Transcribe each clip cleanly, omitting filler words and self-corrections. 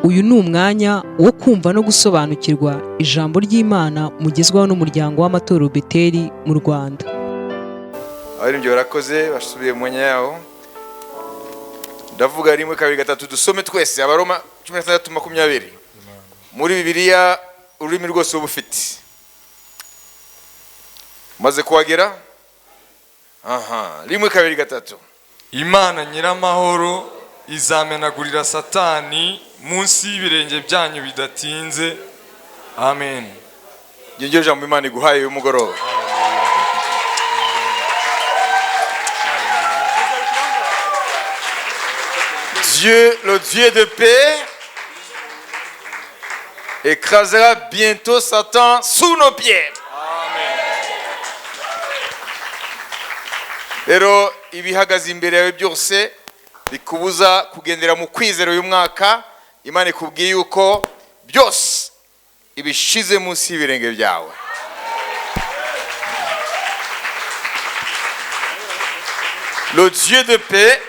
Uyu ni umwanya wo kumva no gusobanukirwa ijambo ry'Imana mugezwaho n'umuryango w'amatorero Beteli mu Rwanda. Abaririmbyi barakoze, basubiye mu mwanya yawo. Ndavuga rimwe, kabiri, gatatu, dusome twese Abaroma 16:20. Muri Bibiliya ururimi rwose uba ufite. Maze kuhagera? Aha, rimwe, kabiri, gatatu. Imana nyiramahoro izamenagurira Satani munsi y'ibirenge byanyu bidatinze. Amen. Iryo jambo Imana iguhaye uyu mugoroba. Dieu, le Dieu de paix, écrasera bientôt Satan sous nos pieds. Rero ibihagaze imbere yawe byose bikubuza kugendera mu kwizera uyu mwaka, Imana ikubwiye yuko byose ibishize munsi y'ibirenge byawe. Le Dieu de paix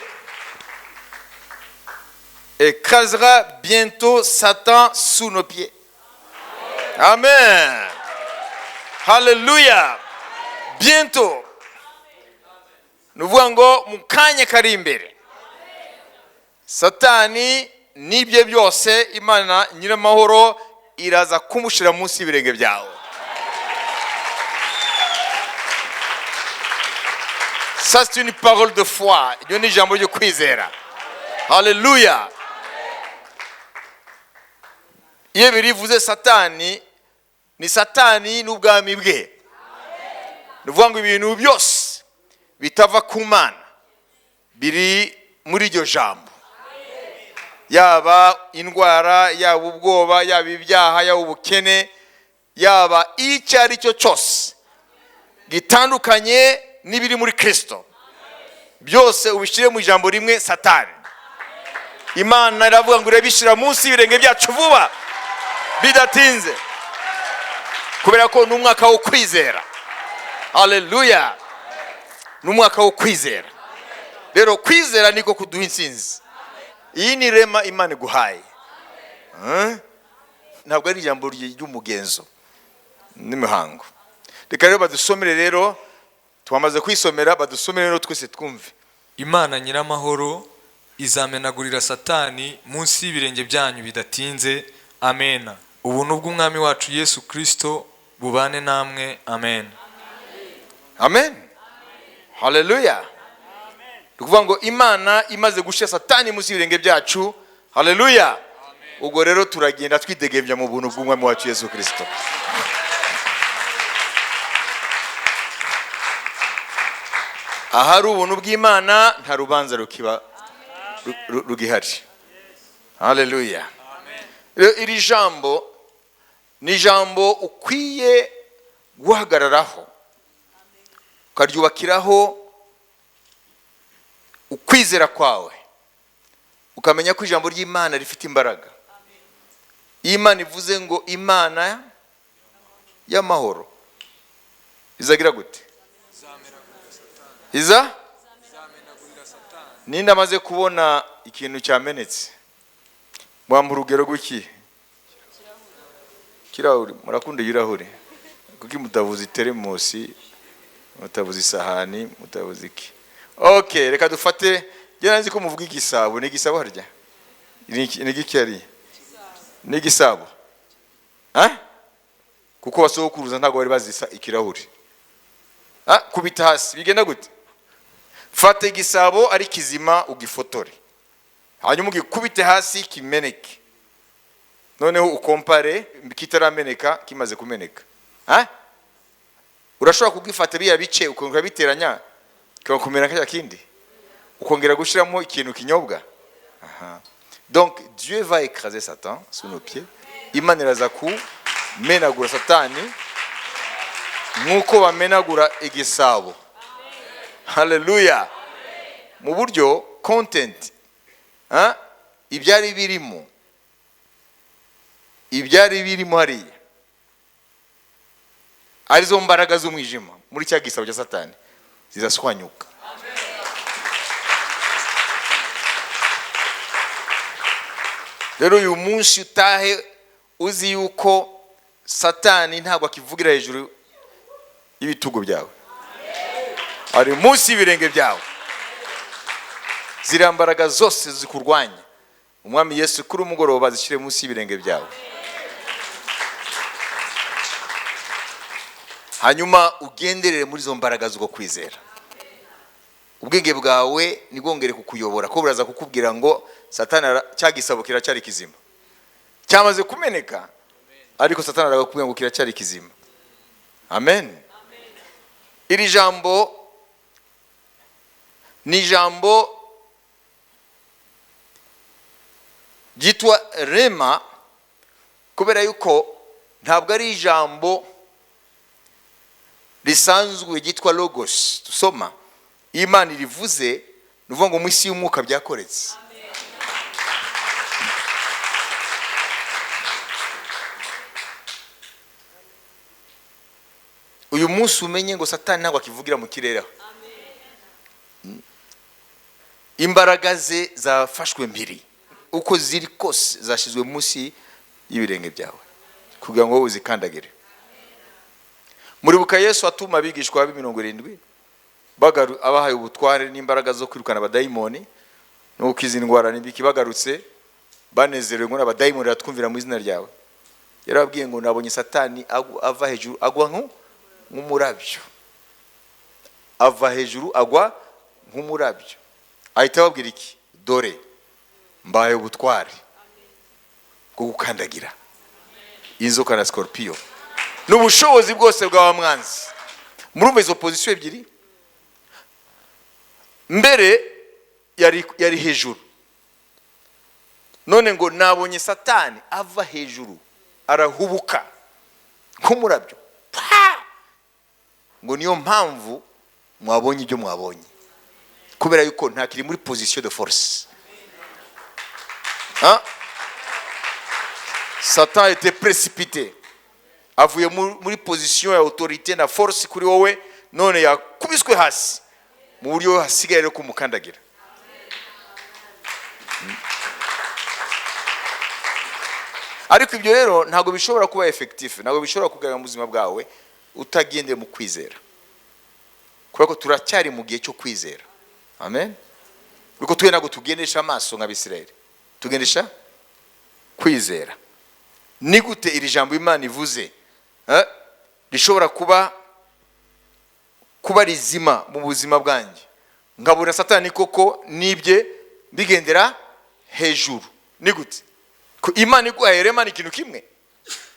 écrasera bientôt Satan sous nos pieds. Amen. Hallelujah. Bientôt. Ni ukuvuga ngo mu kanya kari imbere, Satani n'ibye byose, Imana nyiramahoro iraza kumushyira munsi y'ibirenge byawe. Ça, c'est une parole de foi. Iryo ni ijambo ryo kwizera. Hallelujah. Iyo birivuze Satani, ni Satani n'ubwami bwe. Ni ukuvuga ngo ibintu byose bitava ku Mana biri muri iryo jambo, yaba indwara, yaba ubwoba, yaba ibyaha, yaba ubukene, yaba icyo ari cyo cyose gitandukanye n'ibiri muri Kristo, byose ubishyire mu ijambo rimwe: Satani. Imana iravuga ngo irabishyira munsi y'ibirenge byacu vuba bidatinze, kubera ko ni umwaka wo kwizera. Haleluya! Ni umwaka wo kwizera. Rero kwizera niko kuduha intsinzi. Iyi ni rema Imana iguhaye. Ntabwo ari ijambo ry'umugenzo n'imihango. Reka rero badusomere. Rero twamaze kwisomera, badusomere rero twese twumve. Imana nyiramahoro izamenagurira Satani munsi y'ibirenge byanyu bidatinze. Amena. Ubuntu bw'Umwami wacu Yesu Kristo bubane namwe. Amen. Amen, haleluya. Ni ukuvuga ngo Imana imaze gushyira Satani munsi y'ibirenge byacu, haleluya, ubwo rero turagenda twidegembya mu buntu bw'Umwami wacu Yesu Kirisito. Ahari ubuntu bw'Imana nta rubanza rukiba rugihari. Haleluya. Rero iri jambo ni ijambo ukwiye guhagararaho, ukaryubakiraho ukwizera kwawe, ukamenya ko ijambo ry'Imana rifite imbaraga. Iyo Imana ivuze ngo Imana y'amahoro izagira gute? Iza ninde amaze kubona ikintu cyamenetse? Mwampa urugero rw'iki? Kirahuri. Murakunda ibirahuri, kuko mutavuze iteremusi, mutavuze isahani, mutavuze iki? Okay, reka dufate. Njye nzi ko muvuga igisabo. Ni igisabo harya? Ni iki ari? Ni igisabo. Ha? Kuko basokuruza ntabwo bari bazisa ikirahuri. Ha? Kubita hasi bigenda gute? Fata igisabo ari kizima, ugifotore, hanyuma ugikubite hasi kimeneke, noneho ukompare kitarameneka, kimaze kumeneka. Ha? Urashobora kugifata biriya bice ukongera biteranya kikakumera nka kindi, ukongera gushyiramo ikintu kinyobwa. Aha. Donc Dieu va écraser Satan sous nos pieds. Imana iraza kumenagura Satani nk'uko bamenagura igisabo. Haleluya. Mu buryo content, ha? Ibyari birimo hariya, arizo mbaraga z'umwijima muri cya gisabo cya Satani, zizaswanyuka. Rero uyu munsi utahe uzi yuko Satani ntabwo akivugira hejuru y'ibitugu byawe, ari munsi y'ibirenge byawe. Ziriya mbaraga zose zikurwanya, Umwami Yesu kuri umugoroba zishyire munsi y'ibirenge byawe, hanyuma ugenderere muri izo mbaraga zo kwizera. Ubwenge bwawe nibwongere kukuyobora, ko buraza kukubwira ngo Satani cya gisabo kiracyari kizima, cyamaze kumeneka, ariko Satani arakubwira ngo kiracyari kizima. Amen. Iri jambo ni ijambo ryitwa rema, kubera yuko ntabwo ari ijambo risanzwe ryitwa logos tusoma. Imana irivuze, ni ukuvuga ngo mu isi y'umwuka byakoretse. Uyu munsi umenye ngo Satani ntabwo akivugira mu kirere aho. Imbaraga ze zafashwe mbiri, uko ziri kose zashyizwe munsi y'ibirenge byawe kugira ngo wowe uzikandagire. Muribuka Yesu atuma abigishwa be 70 abahaye ubutware n'imbaraga zo kwirukana abadayimoni no gukiza indwara n'ibiki, bagarutse banezerewe ngo abadayimoni baratwumvira mu izina ryawe. Yarababwiye ngo nabonye Satani ava hejuru agwa nk'umurabyo, ava hejuru agwa nk'umurabyo. Ahita ababwira iki? Dore mbaye ubutware bwo gukandagira inzoka na scorpion n'ubushobozi bwose bwa mwanzi. Murumva izo position ebyiri? Mbere yari hejuru, none ngo nabonye Satani ava hejuru arahubuka nk'umurabyo, ngo niyo mpamvu mwabonye ibyo mwabonye, kubera yuko ntakiri muri position de force. Satan était précipité, avuye muri position ya autorité na force kuri wowe, none yakubiswe hasi mu buryo hasigaye rero kumukandagira. Ariko ibyo rero ntabwo bishobora kuba effectif, ntabwo bishobora kugaragara mu buzima bwawe utagendeye mu kwizera, kubera ko turacyari mu gihe cyo kwizera. Amen. Kuko twe ntabwo tugendesha amaso nk'Abisirayeli, tugendesha kwizera. Ni gute iri jambo Imana ivuze rishobora kuba rizima mu buzima bwanjye, nkabona Satani koko nibye bigendera hejuru? Ni gute Imana iguhaye rema ni ikintu kimwe,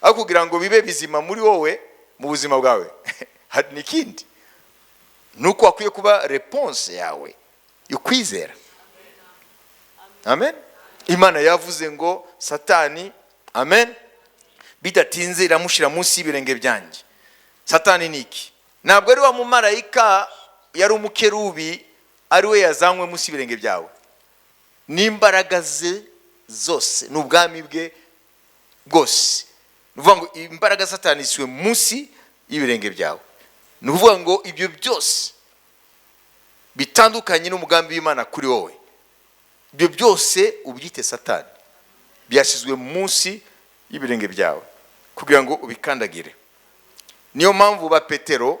aho kugira ngo bibe bizima muri wowe mu buzima bwawe hari n'ikindi, nuko akwiye kuba réponse yawe yo kwizera. Amen. Imana yavuze ngo Satani, amen, bidatinze iramushyira munsi y'ibirenge byanjye. Satani ni iki? Ntabwo ari wa mumarayika yari umukerubi ari we yazanywe munsi y'ibirenge byawe, n'imbaraga ze zose n'ubwami bwe bwose. Ni ukuvuga ngo imbaraga Satani zisiwe munsi y'ibirenge byawe. Ni ukuvuga ngo ibyo byose bitandukanye n'umugambi w'Imana kuri wowe, ibyo byose ubyite Satani, byashyizwe munsi y'ibirenge byawe kugira ngo ubikandagire. Niyo mpamvu ba Petero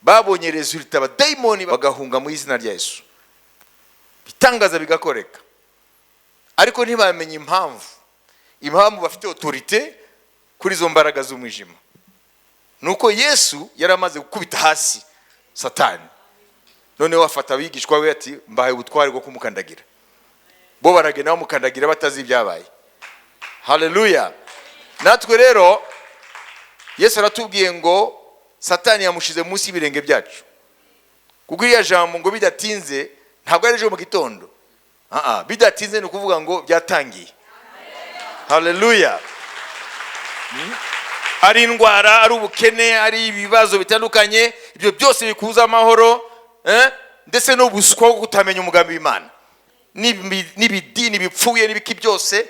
babonye resultat, abadayimoni bagahunga mu izina rya Yesu, bitangaza bigakoreka, ariko ntibamenye impamvu bafite autorité kuri izo mbaraga z'umwijima. Nuko Yesu yaramaze gukubita hasi Satani, noneho afata abigishwa be ati mbahaye ubutware bwo kumukandagira. Bo baragenda bamukandagira batazi ibyabaye. Haleluya. Natwe rero Yesu aratubwiye ngo Satani yamushize munsi y'ibirenge byacu, kuko iriya jambo ngo bidatinze ntabwo ari ejo mu gitondo. Bidatinze ni ukuvuga ngo byatangiye. Haleluya. Ari indwara, ari ubukene, ari ibibazo bitandukanye, ibyo byose bikuza amahoro, ndetse n'ubuswa bwo kutamenya umugambi w'Imana, n'ibidini bipfuye n'ibiki byose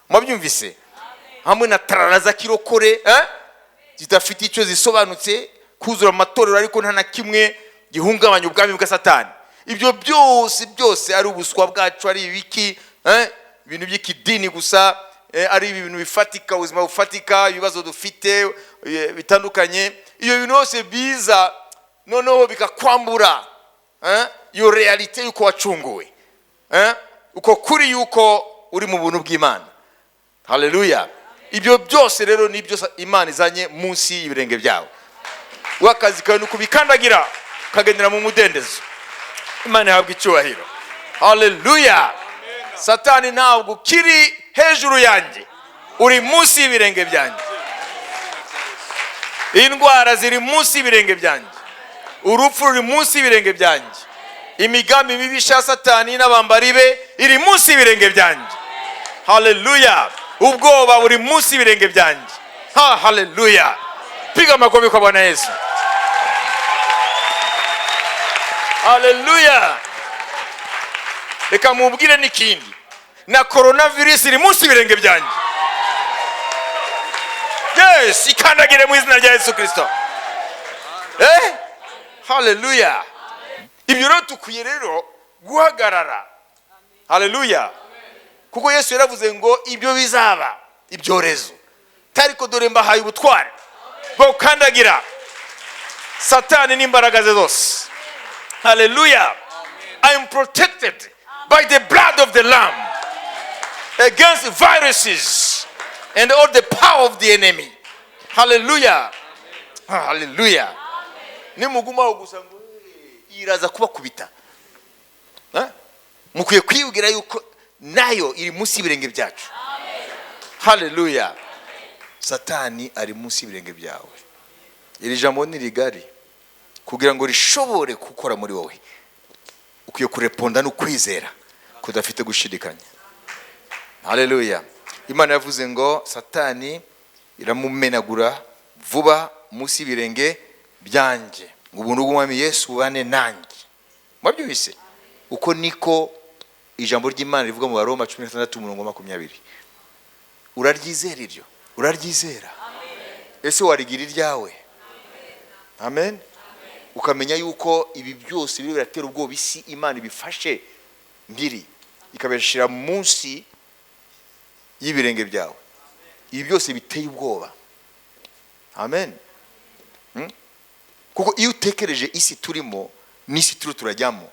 mwabyumvise, hamwe na tarara za kirokore zidafite icyo zisobanutse, kuzura amatorero ariko nta na kimwe gihungabanya ubwami bwa Satani. Ibyo byose byose ari ubuswa bwacu, ari ibiki, ibintu by'ikidini gusa, ari ibintu bifatika, ubuzima bufatika, ibibazo dufite bitandukanye. Iyo bintu byose biza noneho bikakwambura iyo réalité y'uko wacunguwe, uko kuri yuko uri mu buntu bw'Imana. Haleluya! Ibyo byose rero nibyo Imana izanye munsi y'ibirenge byawe. We akazi kawe ni ukubikandagira, ukagendera mu mudendezo. Imana ihabwa icyubahiro. Haleluya! Satani, ntabwo ukiri hejuru yanjye, uri munsi y'ibirenge byanjye. Indwara ziri munsi y'ibirenge byanjye, urupfu ruri munsi y'ibirenge byanjye, imigambi mibisha ya Satani n'abambari be iri munsi y'ibirenge byanjye. Haleluya! Ubwoba buri munsi y'ibirenge byanjye. Ha, haleluya! Piga makofi kwa Bwana Yesu. Haleluya! Reka mubwire n'ikindi: na coronavirus iri munsi y'ibirenge byanjye. Yes, ikandagire mu izina rya Yesu Kirisito. Haleluya! Ibyo rero dukwiye rero guhagarara. Haleluya! Kuko Yesu yaravuze ngo ibyo bizaba ibyorezo, ariko dore mbahaye ubutware bwo gukandagira Satani n'imbaraga ze zose. Haleluya! I am protected by the blood of the Lamb against viruses and all the power of the enemy. Haleluya, haleluya! Nimugumaho gusa ngo iraza kubakubita. Mukwiye kwibwira yuko nayo iri munsi y'ibirenge byacu. Haleluya! Satani ari munsi y'ibirenge byawe. Iri jambo ni rigari. Kugira ngo rishobore gukora muri wowe, ukwiye kureponda no kwizera kudafite gushidikanya. Haleluya! Imana yavuze ngo Satani iramumenagura vuba munsi y'ibirenge byanjye, ngo ubuntu bw'Umwami Yesu bubane nanjye. Mwabyumvise? Uko niko ijambo ry'Imana rivuga mu Baroma 16 umurongo wa 20. Uraryizera iryo? Uraryizera? Ese warigira iryawe? Amen. Ukamenya yuko ibi byose biri biratera ubwoba isi, Imana ibifashe mbiri ikabishyira munsi y'ibirenge byawe, ibi byose biteye ubwoba. Amen. Kuko iyo utekereje isi turimo n'isi turi turajyamo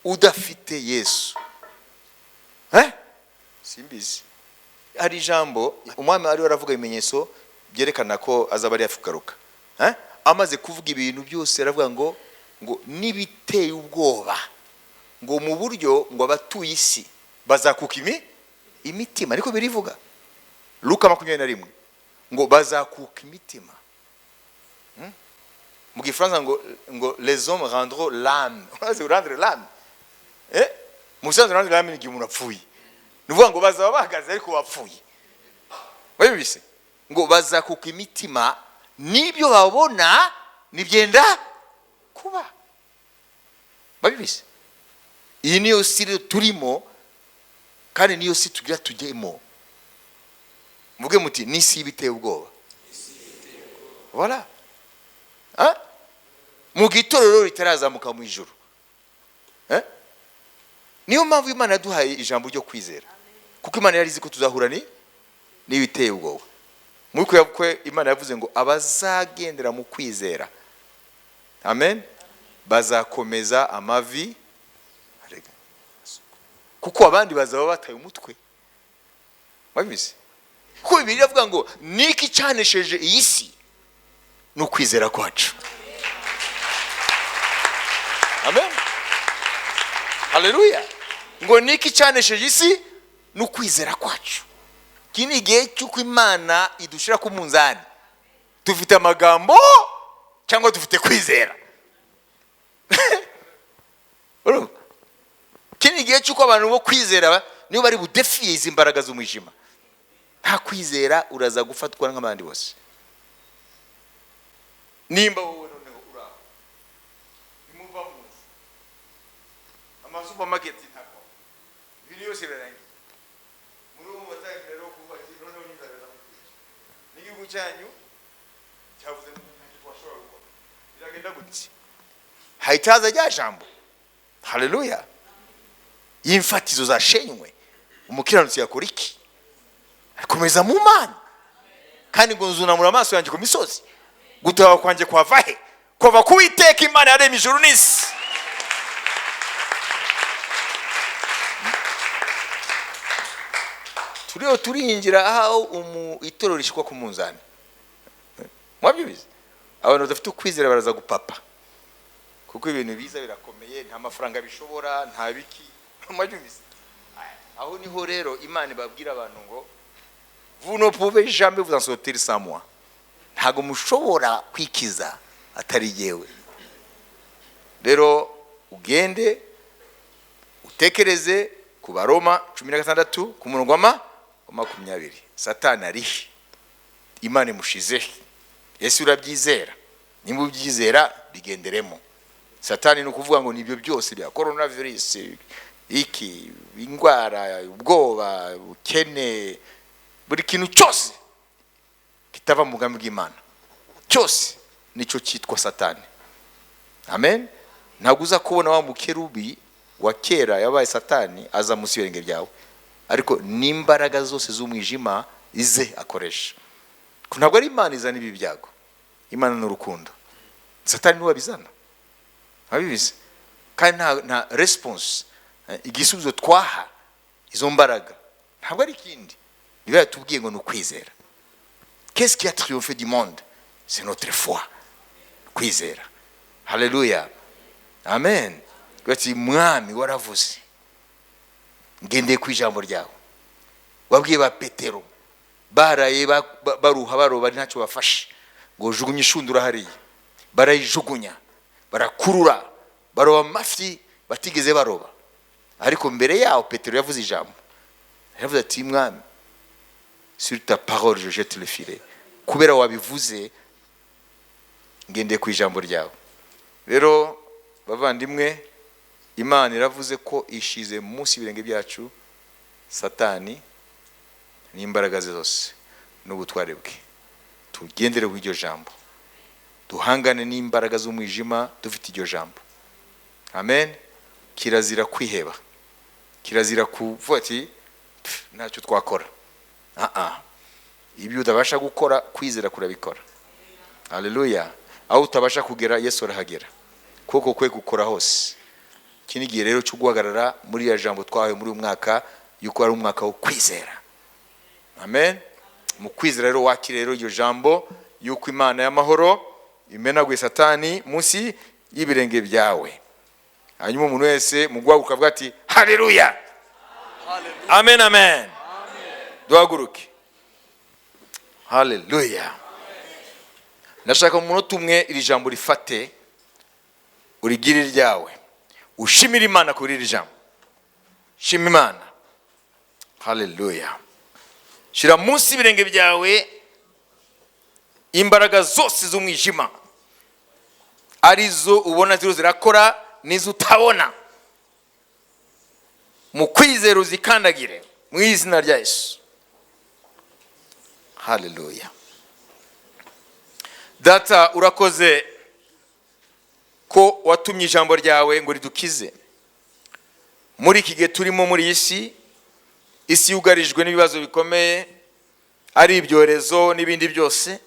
udafite Yesu, simbizi. Hari ijambo umwami ariwe aravuga, ibimenyetso byerekana ko azaba ari hafi kugaruka. Amaze kuvuga ibintu byose, aravuga ngo n'ibiteye ubwoba, ngo mu buryo ngo abatuye isi bazakuka imitima. Ariko birivuga Luka 21 ngo bazakuka imitima. Mu Gifaransa ngo "les hommes rendront l'âme". Urazi rendre l'âme? Mu bisanzwe rendre l'âme ni igihe umuntu apfuye. Ni ukuvuga ngo bazaba bahagaze ariko bapfuye. Wabibise ngo bazakuka imitima n'ibyo babona nibyenda kuba. Babibise? Iyi niyo si rero turimo, kandi niyo si tugira tujyemo. Muvuge muti: "N'isi y'ibiteye ubwoba." Voilà. Hein? Mu gitorero ritarazamuka mu ijuru. Eh? Niyo mpamvu Imana yaduhaye ijambo ryo kwizera, kuko Imana yari izi ko tuzahura ni n'ibiteye ubwoba. Muri kwe Imana yavuze ngo abazagendera mu kwizera, amen, bazakomeza amavi. Arega. Kuko abandi bazaba bataye umutwe. Wabizi kuko Bibiliya iravuga ngo niki cyanesheje iyi si? Ni ukwizera kwacu. Amen, haleluya! Ngo niki cyanesheje isi? Ni ukwizera kwacu. Iki ni igihe cy'uko Imana idushyira ku munzani: dufite amagambo cyangwa dufite kwizera? Urumva? Iki ni igihe cy'uko abantu bo kwizera nibo bari budefiye izi mbaraga z'umwijima. Nta kwizera, uraza gufatwa nk'abandi bose. Nimba wowe noneho uri aho, nimuva mu nzu, amasupamaketi ntakora, ibintu byose birarangiye, muri ubu batangira rero kuvuga ati: "Noneho n'inzara iramutwica, n'igihugu cyanyu cyavuze ngo ntacyo twashobora gukora." Biragenda gutya, hahita haza rya jambo, haleluya, y'imfatizo zashenywe. Umukiranutsi yakora iki? Akomeza mu Mana. Kandi ngo nzunamura amaso yanjye ku misozi, gutaha kwanjye kwava he? Kuva ku Uwiteka Imana yaremye ijuru n'isi. Turiho turinjira aho itorero rishyirwa ku munzani. Mwabyumvise? Abantu badafite ukwizera baraza gupapa, kuko ibintu biza birakomeye, nta mafaranga bishobora, nta biki. Mwabyumvise? Aho niho rero Imana ibabwira abantu ngo vous ne pouvez jamais vous en sortir sans moi. Ntabwo mushobora kwikiza atari yewe. Rero ugende utekereze ku Baroma 16 ku murongo wa 20. Satani arihe? Imana imushizehe? Ese urabyizera? Nimba ubyizera bigenderemo. Satani ni ukuvuga ngo nibyo byose bya coronavirus, iki, indwara, ubwoba, ubukene, buri kintu cyose kitava mu mugambi bw'Imana cyose nicyo cyitwa Satani. Amen. Ntabwo uza kubona wa mukerubi wa kera yabaye Satani aza munsi y'ibirenge byawe, ariko n'imbaraga zose z'umwijima ize akoresha. Ntabwo ari Imana izana ibi byago, Imana ni urukundo. Satani niwe wabizana, abibizi. Kandi nta response, igisubizo twaha izo mbaraga ntabwo ari ikindi. Niba yatubwiye ngo ni ukwizera. Qu'est-ce qui a triomphé du monde? C'est notre foi. Kwizera. Haleluya. Amen. Ati mwami waravuze, ngendeye ku ijambo ryawe. Wabwiye ba Petero baraye baruha baroba ntacyo bafashe, ngo jugunye inshundura hariya. Barayijugunya, barakurura, baroba amafi batigeze baroba. Ariko mbere yaho Petero yavuze ijambo, yaravuze ati mwami, sur ta parole je jette le filet. Kubera wabivuze ngendeye ku ijambo ryawe. Rero bavandimwe, Imana iravuze ko ishize munsi y'ibirenge byacu Satani n'imbaraga ze zose n'ubutware bwe. Tugendere ku iryo jambo, duhangane n'imbaraga z'umwijima dufite iryo jambo. Amen. Kirazira kwiheba, kirazira kuvuga ati ntacyo twakora. Ibyo utabasha gukora kwizera kurabikora. Haleluya. Aho utabasha kugera Yesu arahagera, kuko kwe gukora hose. Iki ni igihe rero cyo guhagarara muri ya jambo twahawe muri uyu mwaka, yuko ari umwaka wo kwizera. Amen. Mu kwizera rero wakire rero iryo jambo yuko Imana y'amahoro imenaguye Satani munsi y'ibirenge byawe. Hanyuma umuntu wese mu guhaguruka avuga ati haleluya, amen, amen. Duhaguruke. Haleluya. Ndashaka mu munota umwe iri jambo rifate, urigire iryawe, ushimire Imana kuri iri jambo. Shima Imana. Haleluya. Shira munsi y'ibirenge byawe imbaraga zose z'umwijima, arizo ubona ziriho zirakora n'izo utabona. Mu kwizera uzikandagire mu izina rya Yesu. Haleluya. Data, urakoze ko watumye ijambo ryawe ngo ridukize muri iki gihe turimo muri iyi si. Isi yugarijwe n'ibibazo bikomeye, ari ibyorezo n'ibindi byose.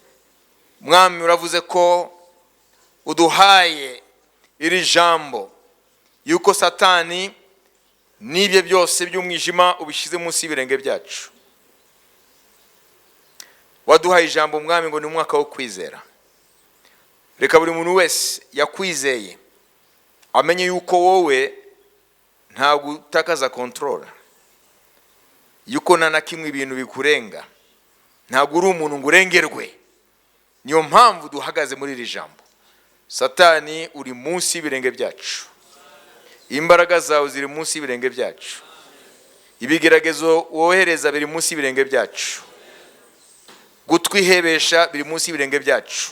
Mwami, uravuze ko uduhaye iri jambo yuko Satani n'ibye byose by'umwijima ubishyize munsi y'ibirenge byacu. Waduhaye ijambo mwami ngo ni umwaka wo kwizera. Reka buri muntu wese yakwizeye amenye yuko wowe ntabwo utakaza control, yuko nta na kimwe ibintu bikurenga, ntabwo uri umuntu ngo urengerwe. Niyo mpamvu duhagaze muri iri jambo. Satani uri munsi y'ibirenge byacu, imbaraga zawe ziri munsi y'ibirenge byacu, ibigeragezo wohereza biri munsi y'ibirenge byacu, gutwihebesha biri munsi y'ibirenge byacu.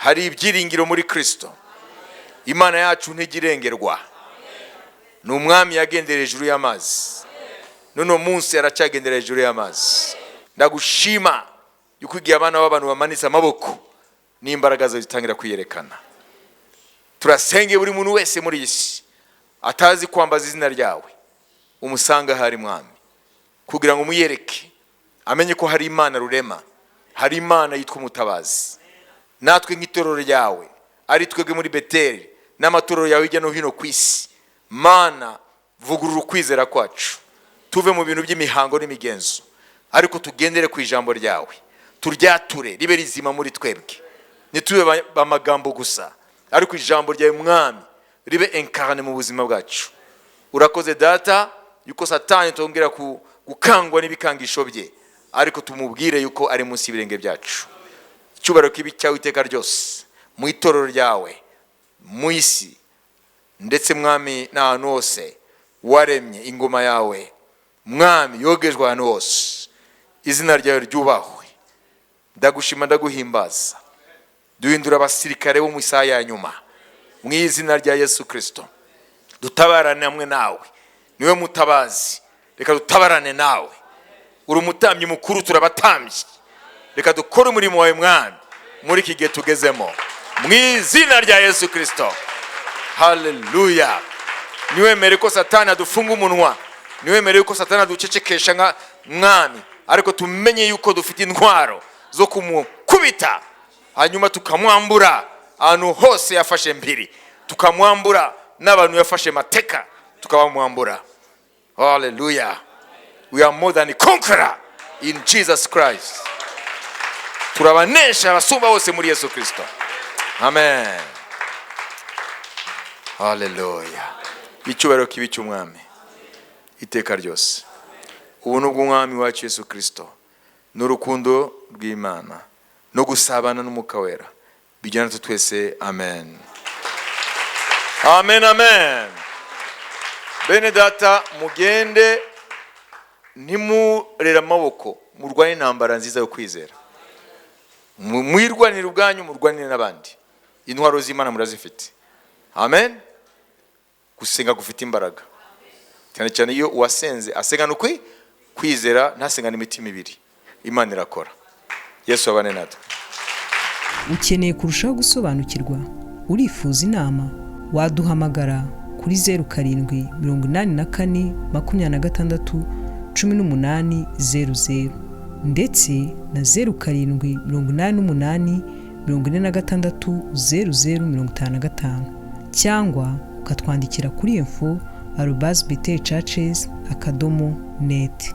Hari ibyiringiro muri Kristo. Imana yacu ntigirengerwa. Ni umwami yagendera hejuru y'amazi, none munsi aracyagendera hejuru y'amazi. Ndagushima yuko igihe abana b'abantu bamanitse amaboko n'imbaraga zawe zitangira kwiyerekana. Turasenge buri muntu wese muri iyi si atazi kwambaza izina ryawe, umusanga hari mwami. Kugira ngo umuyereke, amenye ko hari Imana rurema, hari Imana yitwa umutabazi. Natwe nk'itorero ryawe, ari twebwe muri Beteli n'amatorero yawe hirya no hino ku isi, Mana, vugurura ukwizera kwacu, tuve mu bintu by'imihango n'imigenzo, ariko tugendere ku ijambo ryawe, turyature ribe rizima muri twebwe. Ntitube amagambo gusa, ariko ijambo ryawe, Mwami, ribe incarné mu buzima bwacu. Urakoze Data yuko Satani tongera gukangwa n'ibikangisho bye, ariko tumubwire yuko ari munsi y'ibirenge byacu. Icyubahiro kibi cyawe iteka ryose mu itorero ryawe, mu isi, ndetse Mwami, n'ahantu hose waremye. Ingoma yawe, Mwami, yogejwe ahantu hose. Izina ryawe ryubahwe. Ndagushima, ndaguhimbaza. Duhindura abasirikare bo mu isaha ya nyuma mu izina rya Yesu Kirisito. Dutabarane hamwe nawe, niwe mutabazi. Reka dutabarane nawe. Uri umutambyi mukuru, turabatambyi. Reka dukore umurimo wawe, Mwami, muri iki gihe tugezemo, mu izina rya Yesu Kirisito. Haleluya! Niwemere ko Satani adufunga umunwa, niwemere ko Satani aducecekesha nka Mwami, ariko tumenye yuko dufite intwaro zo kumukubita, hanyuma tukamwambura ahantu hose yafashe mbiri, tukamwambura n'abantu yafashe mateka, tukabamwambura. Haleluya! We are more than conqueror in Jesus Christ. Turabanesha abasumba bose muri Yesu Kirisito. Amen. Haleluya! Icyubahiro kibi cy'Umwami iteka ryose. Ubuntu bw'Umwami wacu Yesu Kirisito n'urukundo rw'Imana no gusabana n'Umwuka Wera bijyana natwe twese. Amen, amen, amen. Bene Data, mugende, ntimurere amaboko, murwane intambara nziza yo kwizera. Mwirwanire ubwanyu, murwanire n'abandi. Intwaro z'Imana murazifite. Amen. Gusenga gufite imbaraga, cyane cyane iyo uwasenze asengana ukwi kwizera, ntasengane imitima ibiri. Imana irakora. Yesu abane natwe. Ukeneye kurushaho gusobanukirwa? Urifuza inama? Waduhamagara kuri 0784261800 ndetse na 0788460055, cyangwa ukatwandikira kuri info@betelchurches.net.